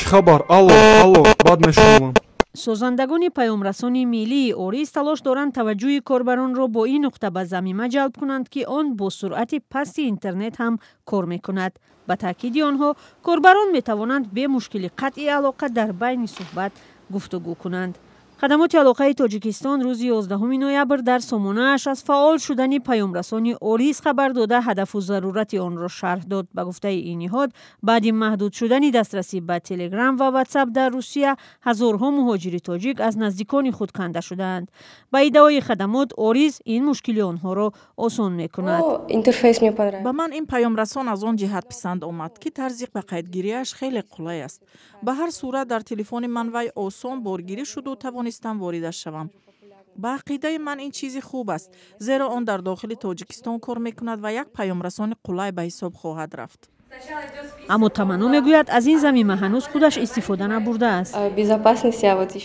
Хабар? Алло, алло, бад мешунавам. Созандагони паёмрасони миллии Ориз талош доранд таваҷҷӯҳи корбаронро бо ин нуқта ба замима ҷалб кунанд, ки он бо суръати пасти интернет ҳам кор мекунад. Ба таъкиди онҳо, корбарон метавонанд бемушкили қатъи алоқа дар байни суҳбат гуфтугӯ кунанд. Хадамоти алоқаи Тоҷикистон рӯзи 11 ноябр дар сомонааш аз фаъол шудани паёмрасони Ориз хабар дода, ҳадафу зарурати онро шарҳ дод. Ба гуфтаи ин ниҳод, баъди маҳдуд шудани дастрасӣ ба Телеграм ва Ватсап дар Русия, ҳазорҳо муҳоҷири тоҷик аз наздикони худ канда шудаанд. Ба иддаои хадамот, Ориз ин мушкили онҳоро осон мекунад. Ба ман ин паёмрасон аз он ҷиҳат писанд омад, ки тарзи ба қайдгириаш хеле қулай аст. Ба ҳар сурат, дар телефони ман вай осон боргирӣ шуду тавонистам воридаш шавам. Ба ақидаи ман, ин чизи хуб аст, зеро он дар дохили Тоҷикистон кор мекунад ва як паёмрасони қулай ба ҳисоб хоҳад рафт. Аммо Таманно мегӯяд, аз ин замима ҳанӯз худаш истифода набурдааст.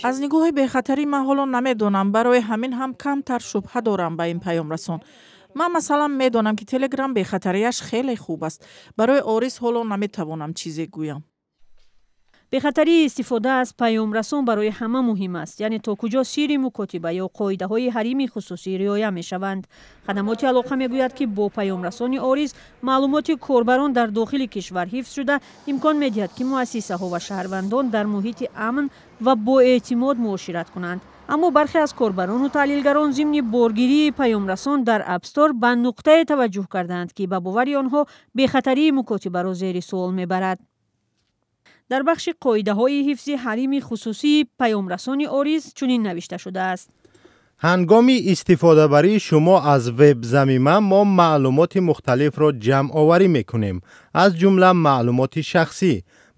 Аз нигоҳи бехатарӣ ман ҳоло намедонам, барои ҳамин ҳам камтар шубҳа дорам ба ин паёмрасон. Ман, масалан, медонам, ки Телеграм бехатарияш хеле хуб аст. Барои Ориз ҳоло наметавонам чизе гӯям. Бехатарии истифода аз паёмрасон барои ҳама муҳим аст, яъне то куҷо сирри мукотиба ё қоидаҳои ҳарими хусусӣ риоя мешаванд. Хадамоти алоқа мегӯяд, ки бо паёмрасони Ориз маълумоти корбарон дар дохили кишвар ҳифз шуда, имкон медиҳад, ки муассисаҳо ва шаҳрвандон дар муҳити амн ва боэътимод муошират кунанд. Аммо бархе аз корбарону таҳлилгарон зимни боргирии паёмрасон дар App Store ба нуқтае таваҷҷӯҳ кардаанд, ки ба бовари онҳо бехатарии мукотибаро зери суол мебарад. Дар бахши қоидаҳои ҳифзи ҳарими хусусии паёмрасони Ориз чунин навишта шудааст: Ҳангоми истифодабарии шумо аз веб-замима мо маълумоти мухталифро ҷамъоварӣ мекунем, аз ҷумла маълумоти шахсӣ,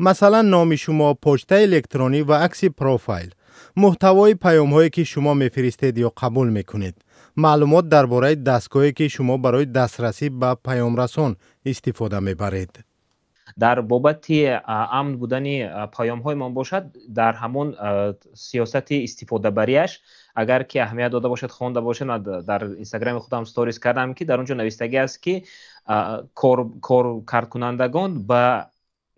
масалан, номи шумо, почтаи электронӣ ва акси профайл, муҳтавои паёмҳое, ки шумо мефиристед ё қабул мекунед, маълумот дар бораи дастгоҳе, ки шумо барои дастрасӣ ба паёмрасон истифода мебаред. Дар бобати амн будани паёмҳоямон бошад, дар ҳамон сиёсати истифодабарияш, агар ки аҳамият дода бошад, хонда бошад, ман дар Инстаграми худам сторис кардам, ки дар он ҷо навистагӣ аст, ки коркардкунандагон ба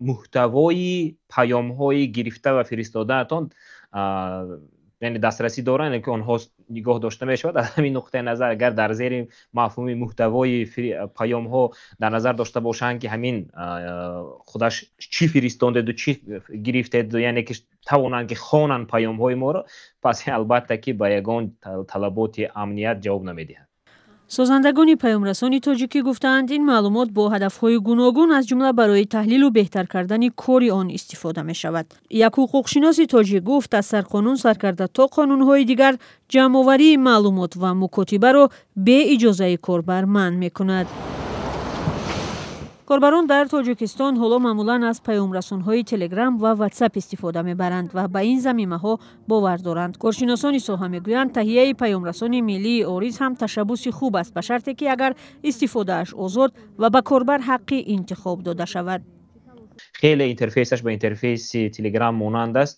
муҳтавои паёмҳои гирифта ва фиристодаатон, яъне, дастрасӣ доранд, ки онҳо нигоҳ дошта мешавад. Аз ҳамин нуқтаи назар, агар дар зери мафҳуми муҳтавои паёмҳо дар назар дошта бошанд, ки ҳамин худаш чӣ фиристондеду чӣ гирифтеду, яъне ки тавонанд, ки хонанд паёмҳои моро, пас албатта ки ба ягон талаботи амният ҷавоб намедиҳад. Созандагони паёмрасони тоҷикӣ гуфтаанд, ин маълумот бо ҳадафҳои гуногун, аз ҷумла барои таҳлилу беҳтар кардани кори он истифода мешавад. Як ҳуқуқшиноси тоҷик гуфт, аз сарқонун сар карда то қонунҳои дигар ҷамъоварии маълумот ва мукотибаро бе иҷозаи корбар манъ мекунад. Корбарон дар Тоҷикистон ҳоло маъмулан аз паёмрасонҳои Телеграм ва Ватсап истифода мебаранд ва ба ин замимаҳо бовар доранд. Коршиносони соҳа мегӯянд, таҳияи паёмрасони миллии Ориз ҳам ташаббуси хуб аст, ба шарте ки агар истифодааш озод ва ба корбар ҳаққи интихоб дода шавад. Хеле интерфейсаш ба интерфейси Телеграм монанд аст.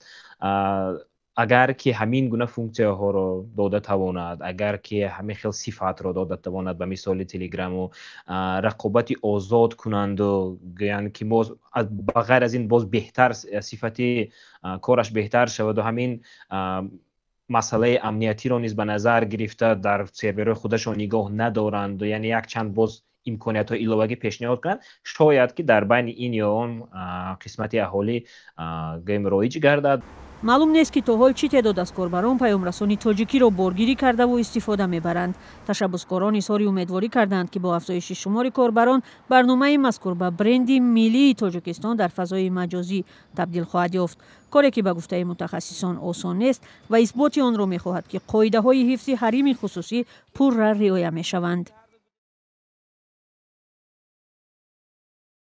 Агар ки ҳамин гуна функсияҳоро дода тавонад, агар ки ҳамин хел сифатро дода тавонад, ба мисоли Телеграму рақобати озод кунанду гӯянд, ки боз ба ғайр аз ин боз беҳтар, сифати кораш беҳтар шаваду ҳамин масъалаи амниятиро низ ба назар гирифта, дар серверҳои худашон нигоҳ надоранду, яъне якчанд боз имкониятҳои иловагӣ пешниҳод кунанд, шояд ки дар байни ин ё он қисмати аҳолӣ, гӯем, роиҷ гардад. Маълум нест, ки то ҳол чӣ теъдод аз корбарон паёмрасони тоҷикиро боргирӣ кардаву истифода мебаранд. Ташаббускорон изҳори умедворӣ карданд, ки бо афзоиши шумори корбарон барномаи мазкур ба бренди миллии Тоҷикистон дар фазои маҷозӣ табдил хоҳад ёфт, коре ки ба гуфтаи мутахассисон осон нест ва исботи онро мехоҳад, ки қоидаҳои ҳифзи ҳарими хусусӣ пурра риоя мешаванд.